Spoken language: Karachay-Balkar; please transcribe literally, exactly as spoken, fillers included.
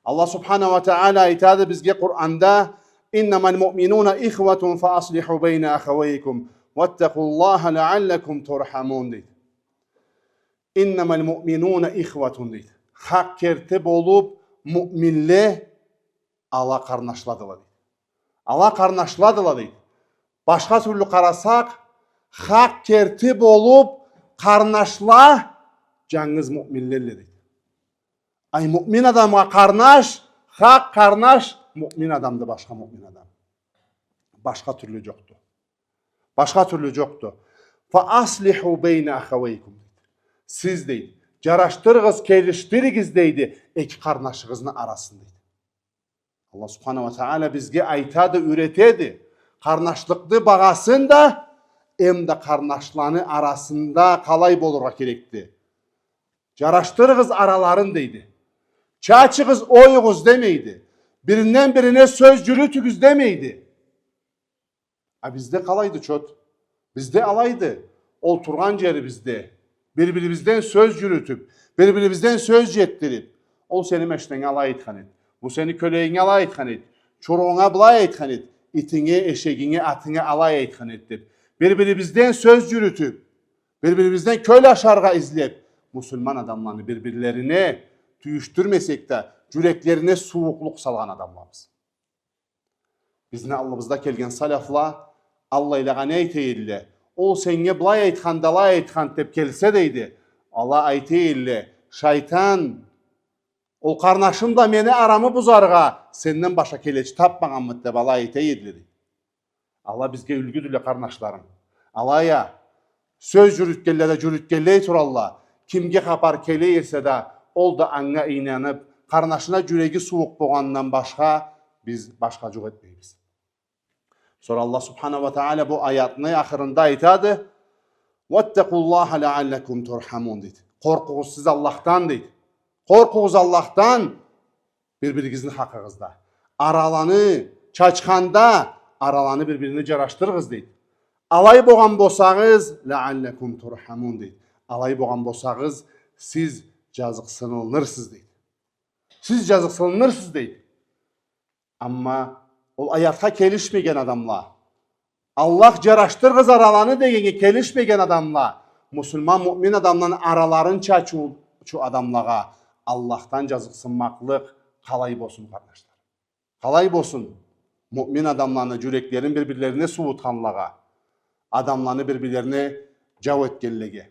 Аллах субханаху уа тагъала айтады бизге Къуранда: «إنما المؤمنون إخوة فأصلحوا بين أخويكم واتقوا الله لعلكم ترحمون», — дейди. «إنما المؤمنون إخوة», — дейди. Хакъ керти болуб, муъминле ала къарнашладыла, дейди. Ала къарнашладыла, дейди. Башха тюрлю къарасакъ, хакъ керти болуб, къарнашла джангыз муъминлелле, дейди. Ай, муъмин адамгъа къарнаш, хакъ къарнаш, муъмин адамды, башха муъмин адам. Башха тюрлю джокъду. Башха тюрлю джокъду. «فأصلحوا بين أخويكم», — дейди. Сиз, дейди, джарашдырыгъыз, келишдиригиз, дейди, эки къарнашыгъызны арасын, дейди. Аллах субханаху уа тагъала бизге айтады, юретеди. Къарнашлыкъны багъасын да, эм да къарнашланы арасында къалай болургъа керекди. Джарашдырыгъыз араларын, дейди. Чачыгъыз, оюгъуз демейди. Биринден бирине сёз джюрютюгюз демейди. А бизде къалайды чот? Бизде алайды. Олтургъан джерибизде бир-бирибизден сёз джюрютюб, бир-бирибизден сёз джетдириб, ол сени машинанга алай айтхан эди, бу сени кёлегинге алай айтхан эди, чуругъунга былай айтхан эди, итинге, эшегинге, атынга алай айтхан эди деб, бир-бирибизден сёз джюрютюб, бир-бирибизден кёл ашаргъа излеб, муслиман адамланы бир-бирлерине тюйюшдюрмесек да, джюреклерине сууукълукъ салгъан адамлабыз. Бизни аллыбызда келген саляфла аллайлагъа не айта эдиле? Ол сеннге былай айтханды, алай айтханды деб келсе, дейди, ала айта эдиле: «Шайтан, ол къарнашым бла мени арамы бузаргъа сенден башха келечи табмагъанмыды?» — деб ала айта эдиле, дейди. Ала бизге юлгюдюле, къарнашларым. Алай а, сёз джюрютгенле да джюрютгенлей туралла. Кимге хапар келе эсе да, ол да анга ийнаныб, къарнашына джюреги сууукъ болгъандан башха, биз башха джукъ этмейбиз. Сора Аллах субханаху уа тагъала бу аятны ахырында айтады: «واتقوا الله لعلكم ترحمون», — дейди. Къоркъугъуз сиз Аллахдан, дейди. Къоркъугъуз Аллахдан, бир-биригизни хакъыгъызда. Араланы чачханда, араланы бир-бирине джарашдырыгъыз, дейди. Алай болгъан болсагъыз, «لعلكم ترحمون», дейди. Алай болгъан болсагъыз, сиз джазыкъсынылырсыз, дейди. Сиз джазыкъсынылырсыз, дейди. Амма ол аятха келишмеген адамла, Аллах джарашдырыгъыз араланы дегеннге келишмеген адамла, муслиман, муъмин адамланы араларын чачыучу адамлагъа Аллахдан джазыкъсынмакълыкъ къалай болсун, къарнашлар? Къалай болсун? Муъмин адамланы джюреклерин бир-бирлерине сууутханлагъа, адамланы бир-бирлерине джау этгенлеге.